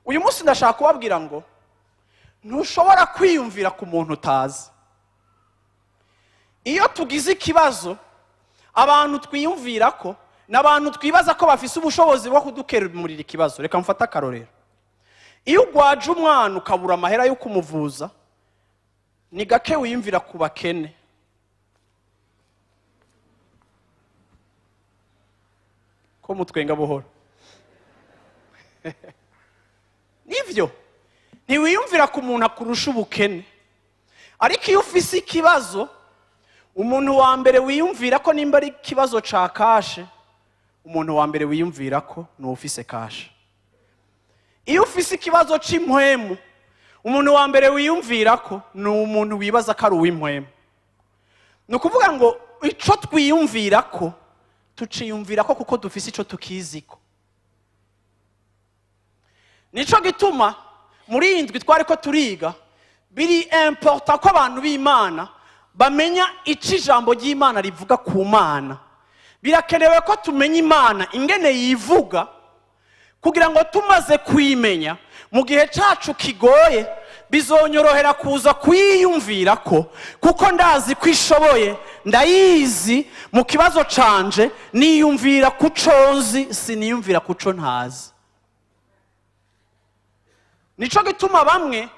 Uyu munsi ndashaka kubabwira ngo ntushobora kwiyumvira ku muntu utazi. Iyo tugize ikibazo, abantu twiyumvira ko ni abantu twibaza ko bafise ubushobozi bwo kudukemurira ikibazo. Reka mfate akarorero: iyo ugwaje umwana ukabura amahera yo kumuvuza, ni gake wiyumvira ku bakene. Ko mutwenga buhoro? Nibyo, ntiwiyumvira ku muntu akurusha ubukene. Ariko iyo ufise ikibazo, umuntu wa mbere wiyumvira ko, nimba ari ikibazo ca cash, umuntu wa mbere wiyumvira ko ni ufise cash. Iyo ufise ikibazo c'impwemu, umuntu wa mbere wiyumvira ko ni umuntu wibaza ko ari uw'impwemu. Ni ukuvuga ngo ico twiyumvira ko, tuciyumvira ko kuko dufise ico tukiziko. Nico gituma muri iyi ndwi twari ko turiga, biri important ko abantu b'Imana bamenya ico ijambo ry'Imana rivuga ku Mana. Birakenewe ko tumenya Imana ingene yivuga, kugira ngo tumaze kuyimenya, mu gihe cacu kigoye bizonyorohera kuza kuyiyumvira ko, kuko ndazi ko ishoboye, ndayizi. Mu kibazo canje niyumvira kuco nzi, siniyumvira kuco ntazi. Nico gituma bamwe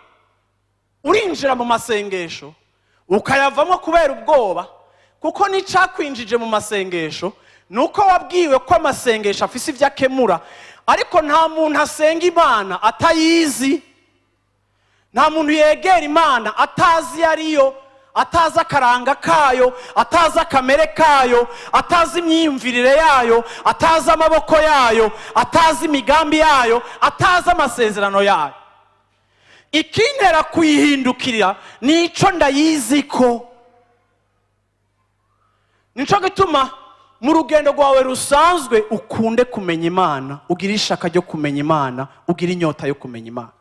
urinjira mu masengesho ukayavamo kubera ubwoba, kuko n'icyakwinjije mu masengesho ni uko wabwiwe ko amasengesho afise ibyo akemura. Ariko nta muntu asenga Imana atayizi, nta muntu yegera Imana atazi iyo ariyo, atazi akaranga kayo, atazi akamere kayo, atazi imyiyumvirire yayo, atazi amaboko yayo, atazi imigambi yayo, atazi amasezerano yayo. Ikintera kuyihindukirira ni ico ndayizi ko. Nico gituma mu rugendo rwawe rusanzwe ukunde kumenya Imana, ugire ishaka ryo kumenya Imana, ugire inyota yo kumenya Imana.